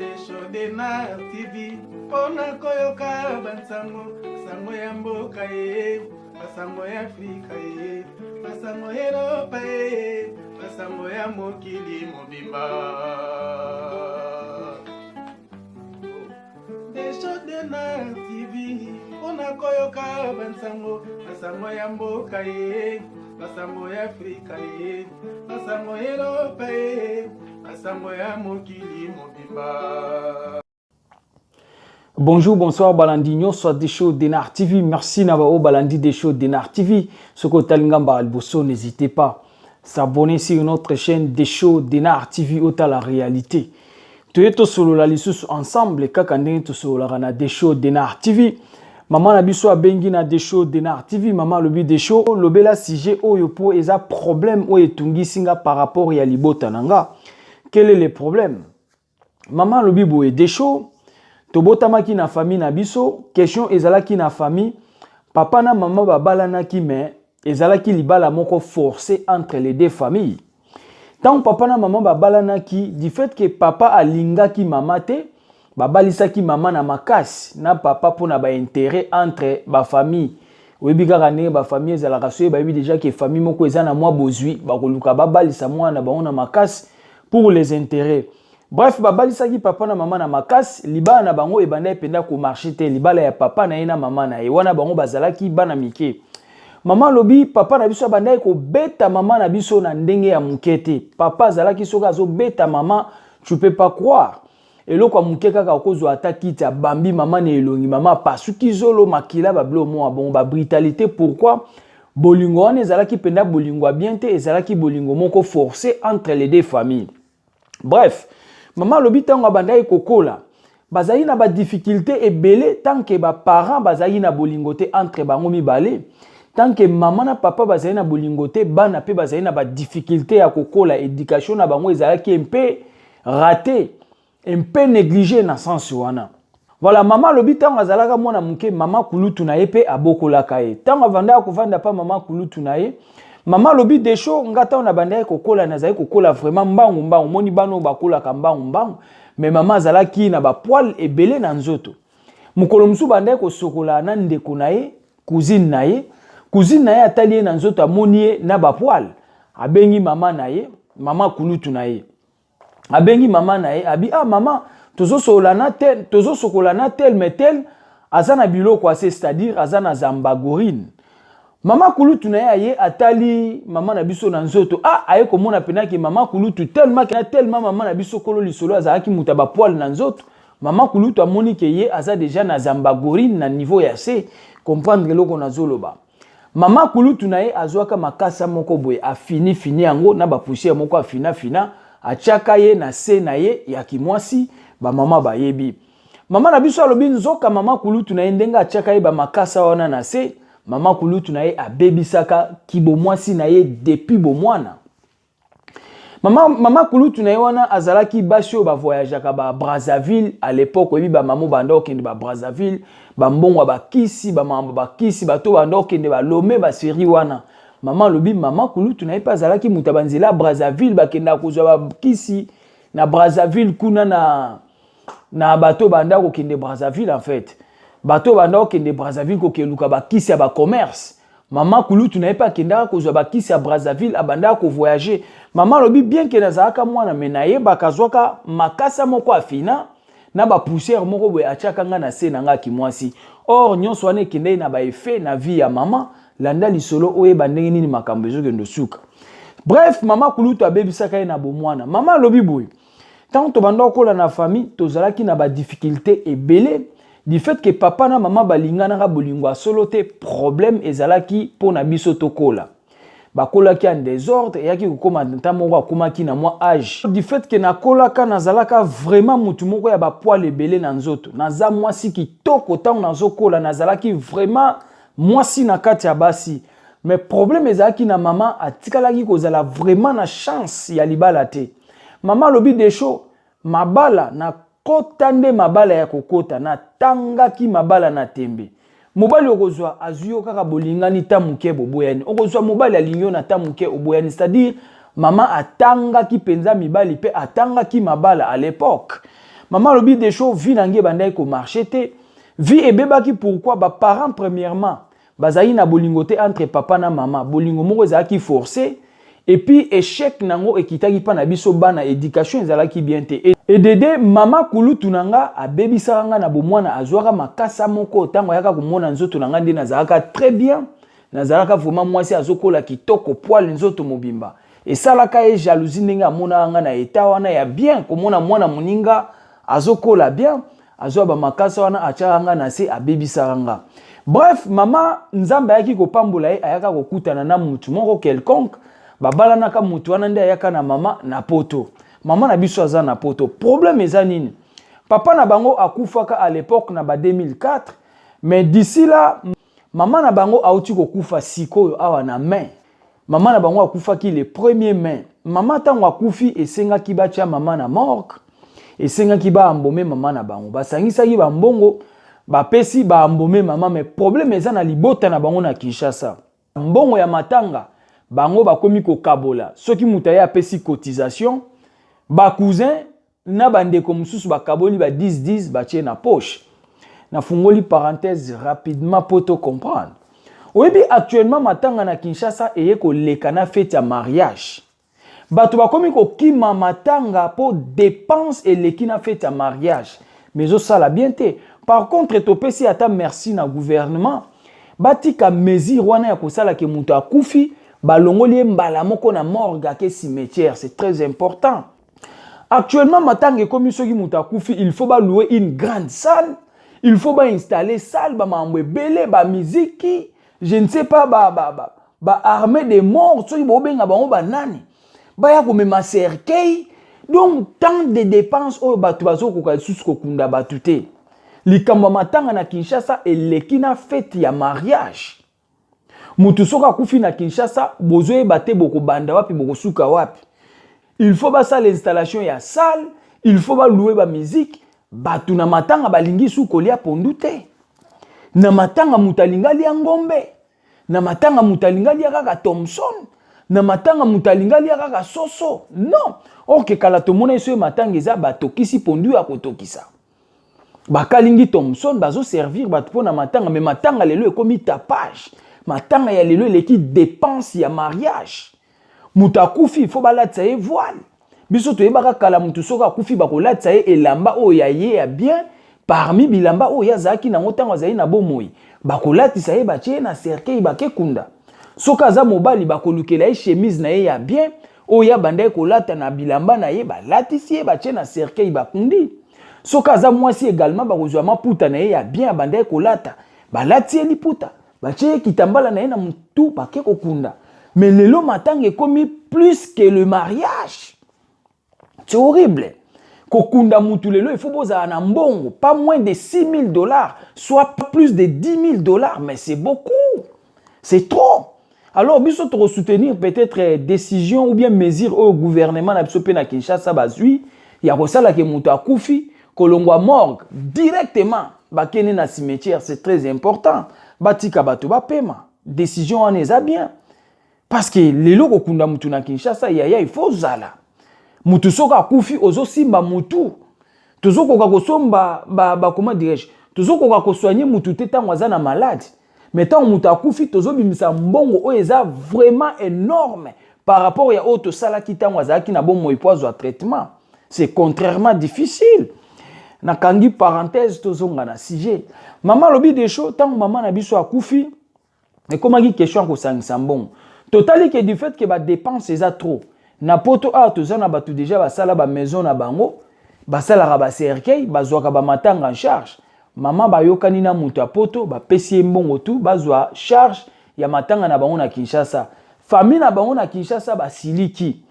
Desho Denard TV mpona koyoka bansango sango ya mboka ye, basango ya Afrika ye, basango ya Eropa ye, basango ya mokili mobimba. Desho Denard TV mpona koyoka bansango, basango ya mboka ye, basango ya Afrika ye, basango ya Eropa ye, basango ya mokili mobimba. Bonjour, bonsoir, Balandi nyonso Desho Denar TV. Merci na bao Balandi Desho Denar TV. Soko talinga mbala liboso, n'hésitez pas s'abonner sur notre chaîne Desho Denar TV ota la réalité. Toye tosolola lisusu ensemble kaka ndenge tosololaka na Desho Denar TV. Mama na biso abengi na Desho Denar TV. Mama alobi: "Desho, lobela sujet oyo po eza problème oyo etungisi nga par rapport ya libota na nga." Quel est le problème? Mama alobi boye: "Desho, tobotamaki na famille na biso, question ezalaki na famille, papa na mama babalanaki, mais ezalaki libala moko forcé entre les deux familles. Ntango papa na mama babalanaki, du fait que papa alingaki mama te, babalisaki mama na makasi na papa mpona baintérêt entre bafamille. Oyebi kaka ndenge bafamille ezalaka, soki bayebi déjà que famille moko eza na mwa bozwi, bakoluka babalisa mwana na bango na makasi pour les intérêts. Bref, babalisaki papa na mama na makasi. Libala na bango ebandaki mpenza komarcher te, libala ya papa na ye na mama na ye wana. Bango bazalaki bana mike. Mama alobi, papa na biso abandaki kobeta mama na biso na ndenge ya moke te. Papa azalaki, soki azobeta mama, tu peux pas croire. Eloko ya moke kaka, okozwa ata kiti, abambi mama na elongi, mama apasuki zolo, makila, babilo mwa bongo, babrutalité. Pourquoi? Bolingo wana ezalaki mpenza bolingo ya bien te, ezalaki bolingo moko forcé entre les deux familles. Bref, mama alobi, ntango abandaki kokola, bazalaki na badifficulté ebele. Tant que baparent bazalaki na bolingo te entre bango mibale, tant que mama na papa bazali na bolingo te, bana mpe bazali na badifficulté ya kokola. Éducation na bango ezalaki mpe raté, mpe négligé na sens wana. Voilà, mama alobi, ntango azalaka mwana moke, mama kulutu na ye mpe abokolaka ye. Ntango avandaka kovanda mpa mama kulutu na ye, mama alobi: 'Desho, nga ntango na bandaki kokola, nazali kokola vraiment mbangu mbangu. Moni bana oyo bakolaka mbangu mbangu, mais mama azalaki na bapoils ebele na nzoto. Mokolo mosusu bandaki kosokola na ndeko na ye, cousine na ye. Cousine na ye atali ye na nzoto, amoni ye na bapoils, abengi mama na ye, mama kulutu na ye. Abengi mama na ye, abi: 'Ah mama, tozosokola na tel, tozosokola na tel, mais tel aza na biloko ase, c'est-à-dire aza na zambagorine.' Mama kulutu na ye aye, atali mama na biso na nzoto. Ah, aye komona mpenaki mama kulutu, tellement tellement mama na biso, kolo lisolo, azalaki moto ya bapoils na nzoto. Mama kulutu amoni que ye aza déjà na zambagorine na niveau ya se. Comprendre eloko nazoloba? Mama kulutu na ye azwaka makasa moko boye, afini fini yango na bapoussière moko, afinafina, atiaka ye na se na ye ya kimwasi. Bamama bayebi. Mama na biso alobi, nzoka mama kulutu na ye, ndenge atiaka ye bamakasa wana na se, mama kulutu na ye abebisaka kibomwasi na ye depuis bomwana. Mama kulutu na ye wana azalaki basi oyo bavoyageaka ba Brazzaville à l'époque. Oyebi bamama banda okende ba Brazzaville, bambongo ya bakisi, bamambo bakisi, bato banda okende balome basérie wana. Mama alobi, mama kulutu na ye mpe azalaki moto ya banzela ya Brazzaville, bakendaka kozwa bakisi na Brazzaville kuna na bato banda kokende Brazzaville. En fait, bato banda kokende Brazzaville kokeluka bakisi ya bacommerce, mama kulutu na ye mpe akendaka kozwa bakisi ya Brazzaville, abandaka kovoyager. Mama alobi, bien que nazalaka mwana, mais nayebaka azwaka makasa moko afina na bapoussière moko boye, atiaka nga na se na nga kimwasi. Or nyonso wana ekendaki na baeffet na vie ya mama. Landa lisolo, oyeba ndenge nini makambo ezokende osuka. Bref, mama kulutu abebisaka ye na bomwana. Mama alobi boye: ntango tobanda kokola na famille, tozalaki na badifficulté ebele du fait que papa na mama balinganaka bolingo ya solo te. Problème ezalaki mpo na biso tokola, bakolaki en désordre. Eyaki kokóma ntan moko, akomaki na mwa âge. Du fait que nakolaka, nazalaka vraiment mutu moko ya bapoils ebele na nzoto, naza mwasi kitoko. Ntango nazokola, nazalaki vraiment mwasi na kati ya basi. Mais problème ezalaki na mama, atikalaki kozala vraiment na chance ya libala te. Mama alobi: 'Desho, mabala nakota nde mabala ya kokota, natangaki mabala na tembe. Mobali okozwa, azwi yo kaka, bolingani ta moke, boboyani. Okozwa mobali, alingi yo na ta moke, oboyani.' C'est-à-dire mama atangaki mpenza mibali mpe atangaki mabala à l'époque. Mama alobi, Desho, vie na ngai ebandaki komarcher te. Vie ebebaki pourquoi? Baparent, premièrement, bazalaki na bolingo te entre papa na mama. Bolingo moko ezalaki forcé et puis échec nango ekitaki mpa na biso bana. Éducation ezalaki bien te. Edede mama kulutu na nga abebisaka nga na bomwana. Azwaka makasa moko ntango ayaka komona nzoto na nga nde nazalaka très bien, nazalaka vraiment mwasi azokola kitoko, poil nzoto mobimba. Esalaka ye jalousie ndenge amonaka nga na eta wana ya bien. Komona mwana moninga azokola bien, azwa bamakasa wana, atiaka nga na se, abebisaka nga. Bref, mama, Nzambe ayaki kopambola ye, ayaka kokutana na mutu moko quelconque, babalanaka. Mutu wana nde ayaka na mama na Poto. Mama na biso aza na Poto. Problème eza nini? Papa na bango akufaka à l'époque na ba 2004, mais d'ici là mama na bango auti kokufa sikoyo awa na mai. Mama na bango akufaki le 1er mai. Mama ntango akufi, esengaki batia mama na morgue, esengaki baembaumer mama na bango. Basangisaki bambongo, bapesi, baembaumer mama. Mais problème eza na libota na bango na Kinshasa. Mbongo ya matanga, bango bakomi kokabola. Soki moto aye apesi cotisation, bacousin na bandeko mosusu bakaboli ba 10 10, batie na poche. Nafungoli parenthèse rapidement po to comprendre. Oyebi, actuellement matanga na Kinshasa eye koleka na fête ya mariage. Bato bakomi kokima matanga mpo dépense eleki na fête ya mariage. Mais ezosala bien te. Par contre, topesi ata merci na gouvernement, batika mesure wana ya kosala ke moto akufi, balongoli ye mbala moko na morgue, ake cimetière. C'est très important. Actuellement matanga ekomi, soki moto akufi, il faut balouer une grande salle, il faut bainstaller salle, bamakambo ebele, bamiziki, je ne sais pas, ba, ba, ba, ba armée de mort, soki bobenga bango banani, baya komema cercueil. Donc tant de dépenses oyo bato bazokoka lisusu kokunda bato te. Likambo ya matanga na Kinshasa eleki na fête ya mariage. Motu soki akufi na Kinshasa, bozoyeba te bokobanda wapi, bokosuka wapi. Il faut basala installation ya salle, il faut balouer bamusique. Bato na matanga balingi su kolia pondu te. Na matanga moto alingi alia ngombe, na matanga moto alingi alia kaka thomson, na matanga moto alingi alia kaka soso. Non, or kala tomona eso ye matanga eza, batokisi pondu ya kotokisa, bakalingi thomson, bazoservir bato mpo na matanga. Mais matanga lelo ekomi tapage. Matanga ya lelo eleki dépense ya mariage. Moto akufi, faut balatisa ye voile. Biso toyebaka kala, motu soki akufi, bakolatisa ye elamba oyo ya ye ya bien parmi bilamba oyo ye azalaki nango ntango azali na bomoi. Bakolatisa ye, batie ye na cercueil, bakekunda. Soki aza mobali, bakolukela ye chemise na ye ya bien oyo abanda ye kolata na bilamba na ye, balatisi ye, batie na cercueil, bakundi. Soki aza mwasi également, bakozwa maputa na ye ya bien abanda ye kolata, balati ye liputa, batie ye kitambala na ye na motu, bake kokunda. Mais lelo matanga ekomi plus que le mariage. C'est horrible. Kokunda mutu lelo, il faut bozala na mbongo pas moins de 6 000 $, soit plus de 10 000 $. Mais c'est beaucoup, c'est trop. Alors biso tokosoutenir peut-être décision ou bien mesure oyo gouvernement na biso mpe na Kinshasa bazwi ya kosalaka moto akufi, kolongwa morgue directement, bakende na cimetière. C'est très important, batika bato bapema. Décision wana eza bien, parce que lelo kokunda mutu na Kinshasa, yaya, il faut ozala mutu. Soki akufi, ozosimba mutu, tozokoka kosomba ba, ba comment dirais-je, tozokoka kosoigner mutu te ntango aza na malade. Mais ntango moto akufi, tozobimisa mbongo oyo eza vraiment énorme par rapport ya oyo tosalaki ntango azalaki na bomoi po azwa traitement. C'est contrairement difficile. Nakangi parenthèse, tozonga na sujet. Mama alobi, Desho, ntango mama na biso akufi, ekomaki question ya kosangisa mbongo. Totali ke du fait ke badépense eza trop na Poto awa, toza na bato déjà basala bamaison na bango, basalaka bacercueil, bazwaka bamatanga en charge. Mama bayokani na moto ya Poto, bapesi ye mbongo tu, bazwa charge ya matanga na bango na Kinshasa. Famille na bango na Kinshasa basiliki: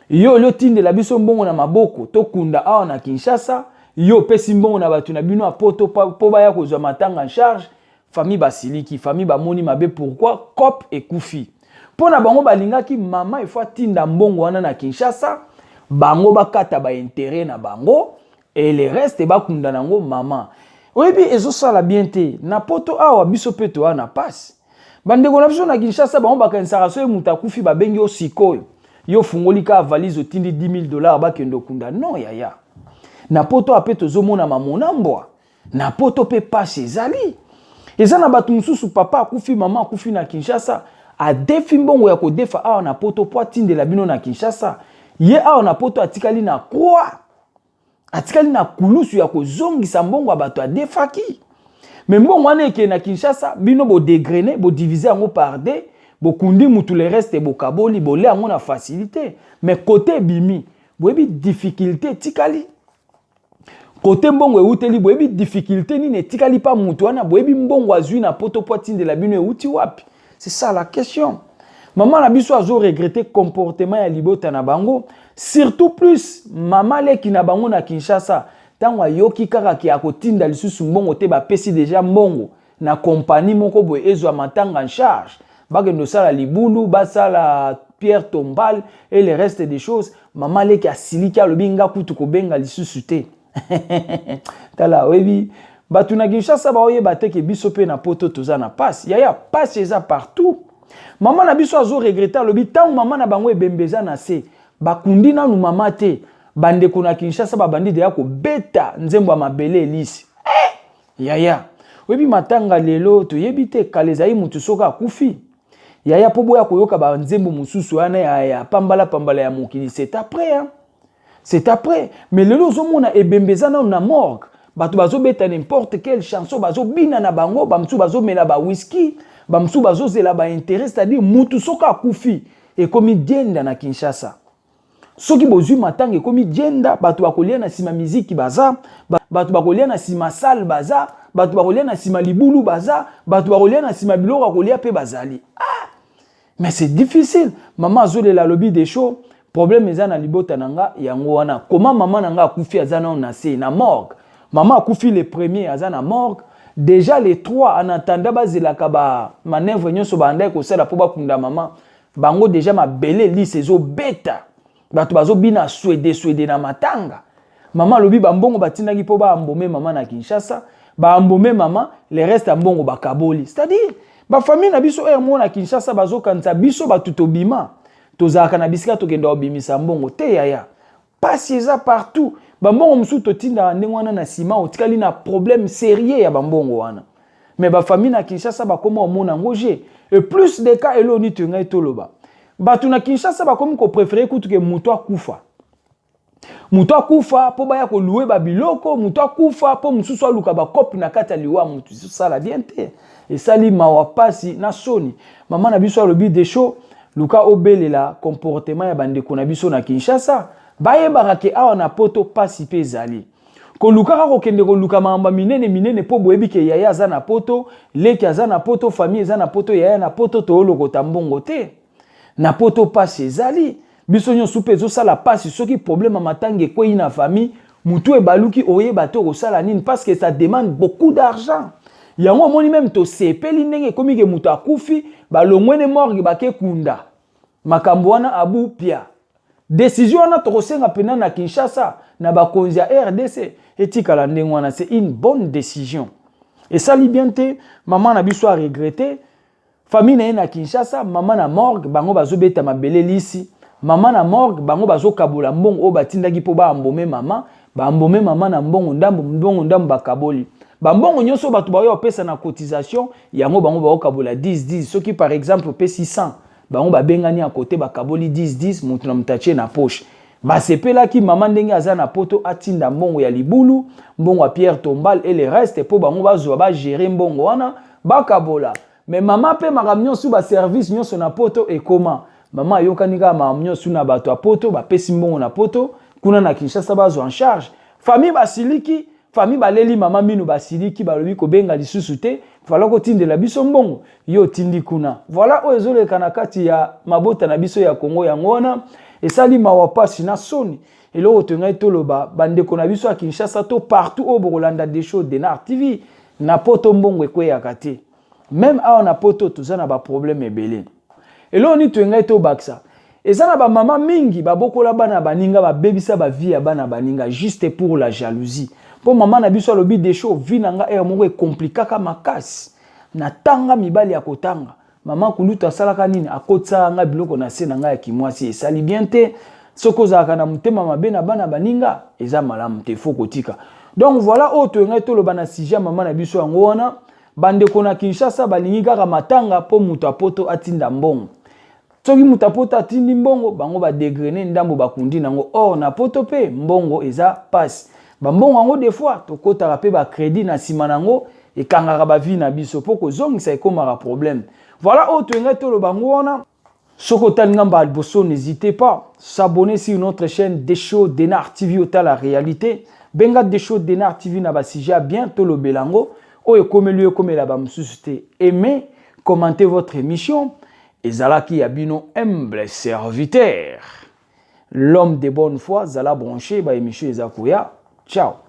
yo oli otindela biso mbongo na maboko, tokunda awa na Kinshasa, yo opesi mbongo na bato na bino ya Poto mpo baya kozwa matanga en charge. Famille basiliki, famille bamoni mabe. Pourquoi cop ekufi? Mpo na bango, balingaki mama ifo atinda mbongo wana na Kinshasa, bango bakata baintérêt na bango et le reste bakunda nango mama. Oyebi, ezosala bien te. Na Poto awa, biso mpe toya na pasi. Bandeko na biso na Kinshasa, bango bakanisaka soki moto akufi, babengi yo sikoyo, yo ofungoli kaka valise, otindi 10 000 $, bakende okunda. Non yaya, Na poto ape tozomona mamona mbwa. Na poto mpe pasi ezali. Eza na bato mosusu, papa akufi, mama akufi na Kinshasa, adefi mbongo ya kodefa awa na poto mpo atindela bino na Kinshasa. Ye awa na poto atikali na croix, atikali na kulusu ya kozongisa mbongo ya bato adefaki. Me mbongo wana ekende na Kinshasa, bino bodegrene, bodivise yango par deux, bokundi mutu, le reste bokaboli, bolia yango na facilité. Mais kote ebimi, boyebi difficulté etikali. Kote mbongo euteli, boyebi difficulté nini etikali pa mutu wana. Boyebi mbongo azwi na poto po atindela bino euti wapi? C'est ça la question. Mama na biso azo regretter comportement ya libota na bango, surtout plus mama leki na bango na Kinshasa. Ntango ayoki kaka ke akotinda lisusu mbongo te, bapesi deja mbongo na kompani moko boye ezwa matanga en charge, bakende osala libulu, basala pierre tombale et le reste des choses, mama leki asiliki, alobi: "Nga kutu kobenga lisusu te." Tala, oyebi bato na Kinshasa baoyeba te ke biso mpe na poto toza na pasi. Yaya, pasi eza partout. Mama na biso azoregretter, alobi ntango mama na bango ebembe eza na se, bakundi nanu mama te, bandeko na Kinshasa babandi deya kobeta nzembo ya mabele elisi. Eh! Yaya, oyebi matanga lelo toyebi te. Kala ezali motu soki akufi, yaya, mpo boya koyoka banzembo mosusu wana ya pambala pambala ya mokili, c'est après, hein? C'est après. Mais lelo ozomona ebembe eza nano na morgue, bato bazobeta n'importe quelle chanson, bazobina na bango, bamosusu bazomela bawhisky, bamosusu bazozela baintérêt. C'est-à-dire mutu soki akufi, ekomi dienda na Kinshasa. Soki bozwi matanga, ekomi dienda. Bato bakolia na nsima miziki baza, bato bakolia na nsima salle baza, bato bakolia na nsima libulu baza, bato bakolia na nsima biloko ya kolia mpe bazali. Ah! Mais c'est difficile. Mama azolela, alobi: "Desho, problème eza na libota na nga yango wana. Koma mama na nga akufi, aza nano na se na morgue. Mama akufi le premier, aza na morgue déjà les trois. En attendant bazelaka bamanœuvre nyonso bandaki kosala mpo bakunda mama bango, déjà mabele lise ezobeta, bato bazobina swede swede na matanga." Mama alobi bambongo batindaki mpo baembaumer mama na Kinshasa, baembaumer mama, le reste ya mbongo bakaboli. C'est-à-dire bafamille na biso ere moko na Kinshasa bazokanisa biso bato tobima, tozalaka na bisika tokenda kobimisa mbongo te. Yaya, pasi eza partout. Bambongo mosusu totindaka ndenge wana na nsima, otikali na problème sérieux ya bambongo wana. Mais bafamille na Kinshasa bakóma omona yango je et plus de cas. Eloni to ngai toloba, bato na Kinshasa bakomi kopréférer kutu ke moto akufa, moto akufa mpo baya kolouer babiloko, moto akufa mpo mosusu aluka bakope na kati ya liwa. Motu esala bien te, esali mawa, pasi na soni. Mama na biso alobi: "Desho, luka obelela comportement ya bandeko na biso na Kinshasa, bayebaka ke awa na poto pasi mpe ezali. Koluka kaka kokende koluka makambo minene minene mpo boyebi ke yaya aza na poto, leki aza na poto, famille eza na poto, yaya na poto, toolokota mbongo te. Na poto pasi ezali, biso nyonso mpe ezosala pasi. Soki problème ya matanga ekwei na famille, mutu ebaluki, oyeba te okosala nini, parce que ça demande beaucoup d'argent." Yango omoni, même tosepeli ndenge ekomi ke moto akufi, balongwene morgue, bake kunda makambo wana abu pia. Décision wana tokosenga mpena na Kinshasa, na bakonzi ya RDC, etikala ndenge wana. C'est une bonne décision, esali bien te. Mama na biso aregretter famille na ye na Kinshasa. Mama na morgue, bango bazobeta mabele lisi. Mama na morgue, bango bazokabola mbongo oyo batindaki mpo baembaumer mama. Baembaumer mama na mbongo ndambo, mbongo ndambo bakaboli. Bambongo nyonso bato baoyo bapesa na cotisation, yango bango baokabola 10 10. Soki par exemple opesi 100, bango babengani ya kote, bakaboli 10 10, moto na moto atie na poche. Basepelaki mama ndenge aza na poto, atinda mbongo ya libulu, mbongo ya pierre tombale et le reste, mpo bango bazwa bagérer mbongo wana, bakabola. Mais mama mpe makambo nyonso, baservice nyonso na poto ekoma, mama ayokani kaka makambo nyonso na bato ya poto, bapesi mbongo na poto, kuna na Kinshasa bazwa en charge. Famille basiliki, famille baleli mama mino, basiliki, balobi kobenga lisusu te. Fala kotindela biso mbongo, yo otindi kuna. Voilà oyo ezoleka na kati ya mabota na biso ya Kongo. Yango wana esali mawa, pasi na soni. Eloko tongai toloba, bandeko na biso ya Kinshasa to partout oyo bokolanda Desho Denar TV, na poto mbongo ekweyaka te. Même awa na poto toza na baproblème ebele. Eloko nini toyengai tobakisa? Eza na bamama mingi babokola bana baninga, babebisa bavie ya bana baninga juste pour la jalousie. Mpo mama na biso alobi: "Desho, vie na nga ere moko ekomplikaka makasi. Natanga mibali ya kotanga, mama kulutu asalaka nini? Akotisaka nga biloko na se na ngai ya kimwasi. Esali bien te. Soki ozalaka na motema mabe na bana baninga, eza malamu te, faut kotika. Donc voilà oyo toyengai toloba na sujet ya mama na biso yango wana. Bandeko na Kinshasa balingi kaka matanga mpo moto apoto atinda mbongo. Soki moto apoto atindi mbongo, bango badégrainer ndambo, bakundi nango. Or na poto mpe mbongo eza pasi. Bambongo yango, des fois tokɔtaka mpe bacrédit na nsima nango, ekangaka bavie na biso mpo kozongisa ekomaka problème. Voilà oyo toyengai toloba yango wana. Soki otali ngambo ya liboso, n'hésitez pas s'abonner sur notre chaîne Desho Denar TV. Otala réalité, benga Desho Denar TV na basujet ya bien, tolobela yango. Oyo ekomeli oyo ekomela bamosusu te. Aimez, commentez votre émission. Ezalaki ya bino humble serviteur, l'homme de bonne foi. Zala branché, baémission eza koya. Ciao.